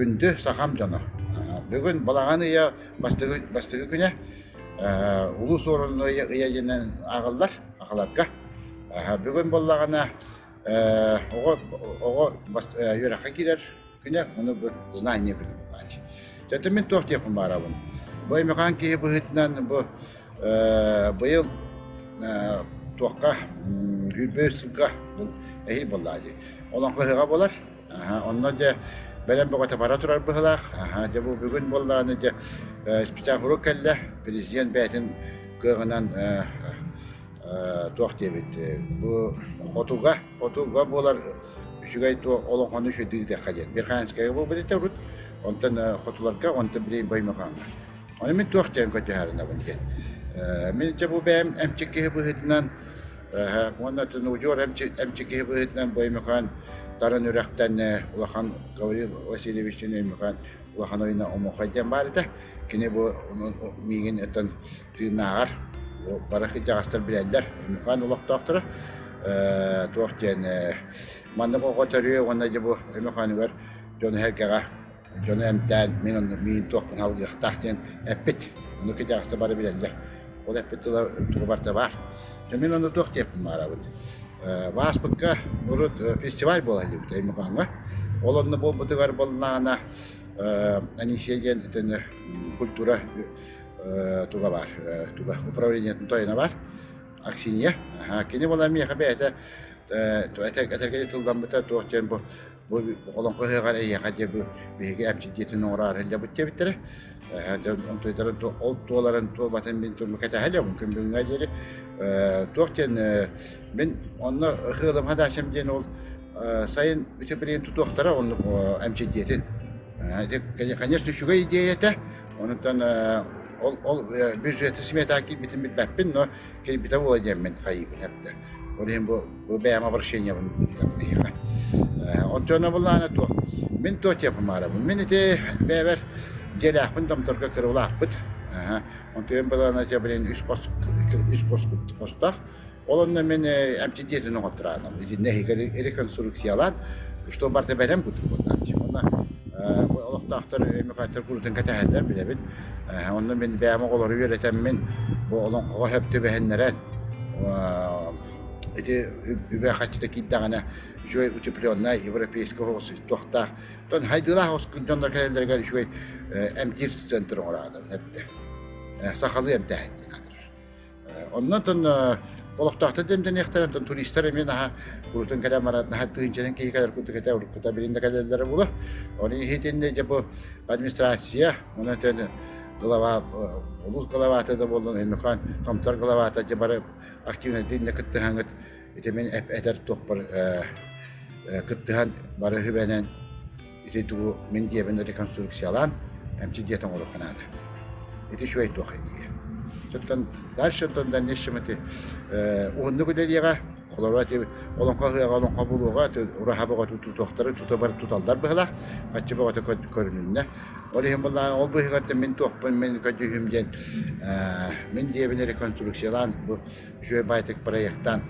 Күндү сахам дьоно! Бүгүн балаҕан ыйа бастакы, бастакы күнэ Улуу Суорун ыйа диэнинэн ааҕыллар сахаларга. Бүгүн буоллаҕына оҕо оҕо үөрэххэ киирэр күнэ, ону бу знание күнэ буолааччы. Дьэ мин туох диэхпин баарабын. Бу Өймөкөөн киһи быһыытынан бу быйыл туохха 23 сылга эһиил буоллаа дии. Олоҥхо ыһыаҕа буолар. Онно дьэ бэлэм бөҕөтө бара турар быһыылаах. Дьэ бу бүгүн буоллаҕына дьэ спецохруг кэллэ. Президент бэйэтин кыаҕынан туох диэбит бу хотуга хотуга буолар үчүгэй туох олоҥхону үчүгэйдик ыытыахха диэн. Верхоянскайга буолбут этэ урут. Онтон хотуларга, онтон билигин Баймакааҥҥа. Ону мин туох диэн көрдөһөрүнэбин диэн. Мин дьэ бу бэйэм эмчит киһи быһыытынан уонна удьуор эмчит киһи быһыытынан бу Өймөкөөн Тарын үрэхтэн улахан Гаврил Васильевичтыын Өймөкөөн улахан ойуна Омохой диэн баар этэ. Кини бу миигин оттон тыыннааҕар бары кырдьаҕастар билэллэр Өймөкөөн олохтоохторо. Туох диэн маннык оҕо төрүө уонна дьэ бу Өймөкөөнүгэр дьону сэргэҕэ Дьону эмтээн мин онно миин туохпун алгыахтаах диэн эппит. Ону китэҕэстэ бары билэллэр. Ол эппит тыла тугу барыта баар. Дьэ мин онно туох диэппин баарабын. Бааспыкка урут фестиваль буола илдьибит Өймөкөөҥҥө. Ол онно буолбутугар буоллаҕына Анисия диэн итини культура туга баар, туга управлениетын тойоно баар. Аксинья. Кини буола миэхэ бэйэтэ этэргэ тылламмыта туох диэн бу Бу олоҥхо ыһыаҕар эйиэхэ диэ бу биһиги эмчит дьиэтин оҥороору сылдьабыт диэбиттэрэ. Онтуйдарын ол туоларын туолбатын мин кэтэһэ күн бүгүҥҥэ диэри туох диэн мин онно ыһыалым хадаачым диэн ол сайын үчүгэй тутуохтара оннук эмчит дьиэтин. Конечно, үчүгэй идея этэ. Онтон ол ол бюджеты смета киирбитин билбэппин, но киирбитэ буола диэммин хайыыбын эптэ. Ол иһин бу Бу бэйэм обращениебын ыытабын эһиэхэ. Онтон былаана туох? Мин туох диэхпин баарабын. Мин ити бэйэбэр дьиэлээхпин Томторго кырылаахпыт. Онтон былаана дьэ блин үс хос үс хос хостоох. Ол онно мин эмчит дьиэтин оҥоттораанам. Итиннэ эһиги реконструкциялаан, что барыта бэлэм курдук буоллааччы. Онно олохтоохтор Михайловтар курутун кэтэһэллэр билэбин. Онно мин бэйэм оҕолору үөрэтэммин бу олоҥхоҕо сөп түбэһиннэрэн Ити үбэ-харчыта киирдэҕинэ үчүгэй утепленнай европейскай оҕус туохтаах тон хайдыылаах оҕус дьоннор кэлэллэригэр үчүгэй эмтиир центр оҥороодум эптэ сахалыы эмтээһин диэн аатырар. Оннон тон олохтоохтор да эмтэниэхтэрэ, онтон туристар эмиэ наһаа курутун кэлэн баран наһаа тыһыынчанан киһи кэлэр курдук этэ, уруккута билин да кэлэллэрэ буолуо. Оны иһитиннэ дьэ бу администрация, онон глава улуус главата да буоллун, Өймөкөөн Томтор главата дьэ бары активнайдык иннэ кыттыһаҥыт ити мин этэр туохпар кыттыһан бары сүбэнэн ити тугу мин дьиэбин реконструкциялаан эмчи дьиэтин оҥоруохха наада. Ити үчүгэй туох идея. Оттон дальше оттон дальнейшем ити уһуннук үлэлиэҕэ холобура ити олоҥхо ыһыаҕа олоҥхо булуоҕа ураһа бөҕөтү тутуохтары тута бары туталлар быһылаах хаччы бөҕөтө көрүнүннэ Ол иһин былаан ол быыһыгар мин туохпун мин көрдүүһүм диэн мин дьиэбин реконструкциялаан бу үчүгэй баайтык проектаан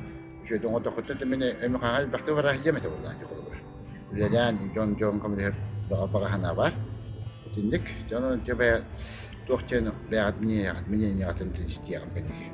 үчүгэй оҥордоххуттан мин өмүхаҕа элбэхтик барар диэм этэ буоллаа дии холобура. Үлэлээн дьон дьон көмөлөһөр баҕа санаа баар. Итинник дьон дьэ бэйэ туох диэн бэйэҕит мнениеҕытын истиэҕим кэнники.